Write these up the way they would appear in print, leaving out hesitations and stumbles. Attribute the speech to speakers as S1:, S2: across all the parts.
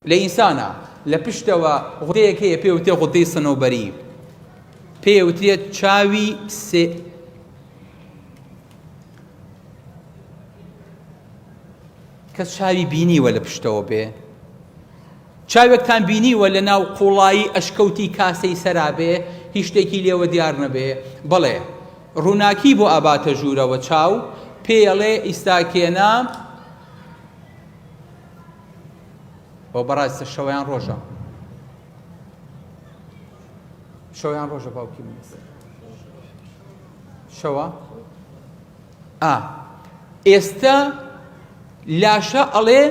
S1: لە ئینسانا لە پشتەوە غودەیەک هەیە پێ وترێ غودەی سنەوبەری پێ وترێت چاوی سێ کەس چاوی بینیوە لە پشتەوە بێ چاوێکتان بینیوە لە ناو قوڵایی ئەشکەوتی کاسەی سەرا بێ هیچ شتێکی لێوە دیار نەبێ بەڵێ ڕووناکی بۆ ئاباتە ژوورەوە چاو پێڵێ ئیستاکێنە ئەوە بەڕاستە شەوەیان ڕۆژە شەویان ڕۆژە باوکی من شەوە ئا ئێستا لاشە ئەڵێ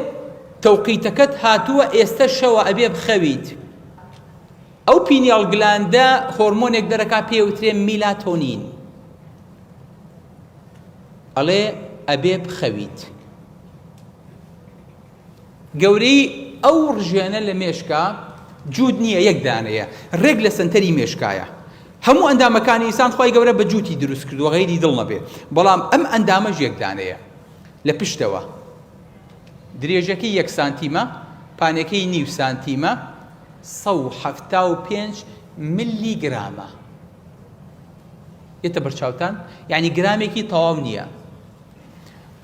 S1: تەوقیتەکەت هاتووە ئێستا شەوە ئەبێ بخەویت ئەو pineal gland ە هۆرمۆنێک دەرەکا پێوترێ میلاتۆنین ئەڵێ ئەبێ بخەویت گەورەیی ئەو ڕژێنە لە مێشکا جووت نییە یەک دانەیە ڕێک لە سەنتەری مێشکایە هەموو ئەندامەکانی ئینسان خوای گەورە بە جووتی دروست کردووە غەیری دڵ نەبێ بەڵام ئەم ئەندامەش یەک دانەیە لە پشتەوە درێژەکەی یەک سانتیمە پانەکەی نیو سانتیمە 175 ملی گرامە یەتە بەرچاوتان یعنی گرامێکی تەواو نییە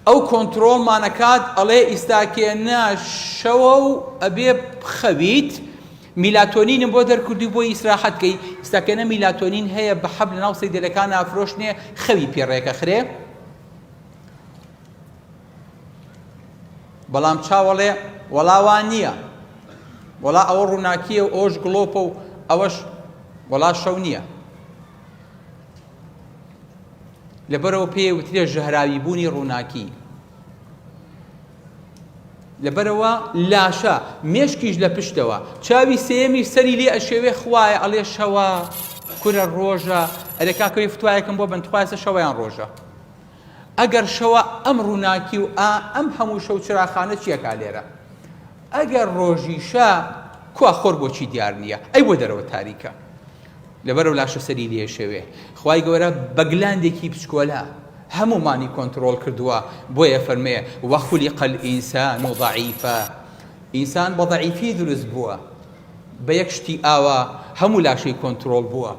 S1: ئەو کۆنترۆڵمان ئەکات ئەڵێ ئیستاکێ نا شەوە و ئەبێ بخەویت میلاتۆنینم بۆ دەرکردی بۆی ئیسراحەت کەی ئیستاکێنە میلاتۆنین هەیە بە حەب لەناو سەیدەلەکان ئافرۆشنێ خەوی پێ ڕێکەخرێ بەڵام چاوەڵێ وەڵا وا نییە وەڵا ئەوە ڕووناکیە و ئەوش گڵۆپە و ئەوەش وەڵا شەو نییە لەبەرئەوە پێی وترێ ژەهراوی بوونی ڕووناکی. لەبەرئەوە لاشە، مێشکیش لە پشتەوە، چاوی سێیەمیش سەری لێ ئەشێوێ خوایە ئەڵێ شەوە، کورە ڕۆژە، ئەرێ کاکە یە فتوایەکم بۆ بەن تخوا ئێستا شەوە یان ڕۆژە؟ ئەگەر شەوە ئەم ڕووناکی و ئا ئەم هەموو شەو چراخانە چیەکا لێرە؟ ئەگەر ڕۆژیشە کوا خۆر بۆچی دیار نییە؟ ئەی بۆ دەرەوە تاریکە؟ لەبەرئەو لاشە سەری لێشێوێ. خوای گەورە بە گلاندێکی بچکۆلە هەموومانی کۆنترۆڵ کردووە بۆیە فەرمێ وخلق الانسان ضعیفا ئینسان بە ضعیفی دروست بووە بە یەک شتی ئاوا هەموو لاشەی کۆنترۆڵ بووە.